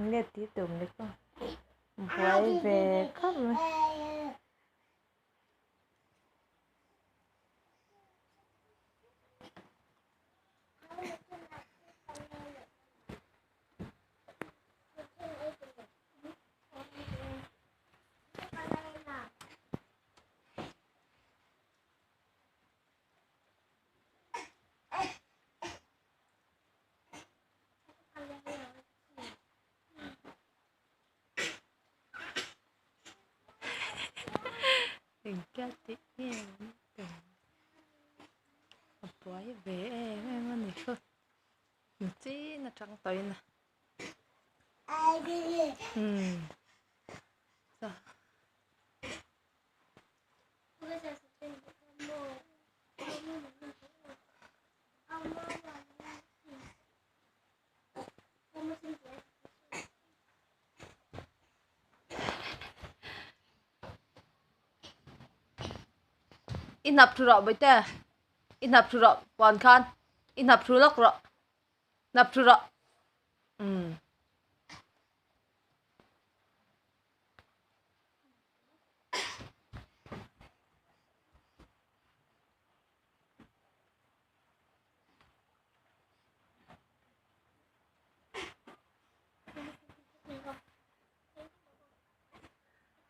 Nge tih tum ni kha buai ve khawp mai. Engtia tih nge an tum a buai ve em em a ni khaw chin atang tawhin a umm I hnap thu rawh bawihte i hnap thu rawh puan khan i hnap thu lawk rawh hnap thu rawh umm.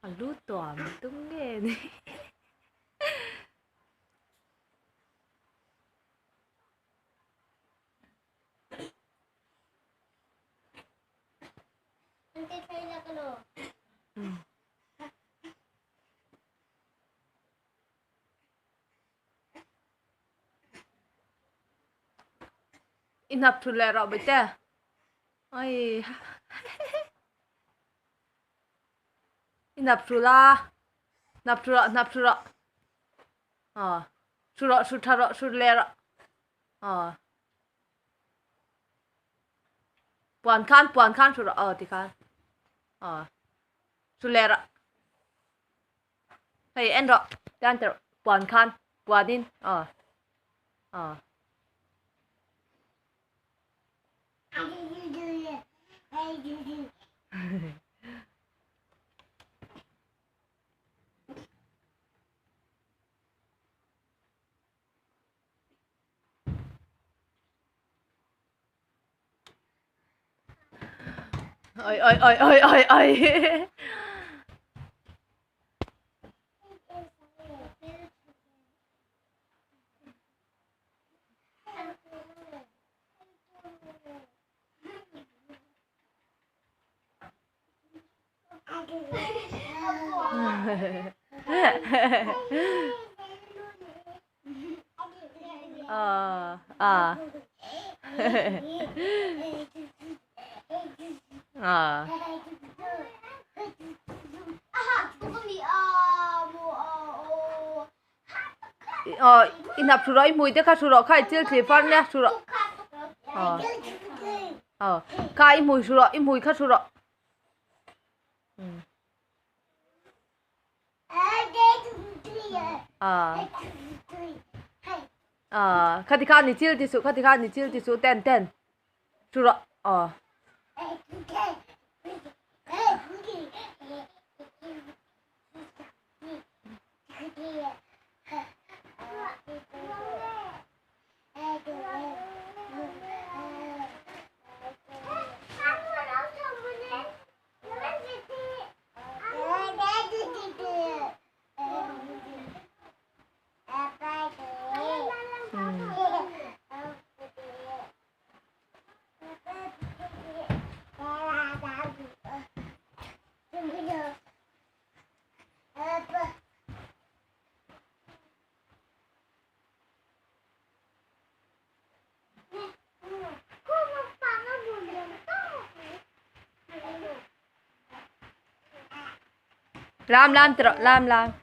A lu tuam tum nge ni. I hnap thu leh rawh bawihte. Oi. I hnap thu la. Hnap thu rawh, hnap thu rawh. Aw. Thu rawh, thu tha rawh, thu leh rawh. Aw. Puan khan, puan khan thu rawh. Aw ti khan. Aw. Thu leh rawh. Hei en rawh tian tirh puan khan puanin aw aw. Oi oi oi oi oi oi. Ờ à. Ờ. Ờ, i hnap thu rawh, i hmui te kha thu rawh, kha i chil thli far nia thu rawh. Ờ. Ờ, kha i hmui thu rawh, i hmui kha thu rawh. À, khati khan i chil ti suh, khati khan i chil ti suh, ten ten. Thu rawh. Ờ. Lam lam tawh lam lam.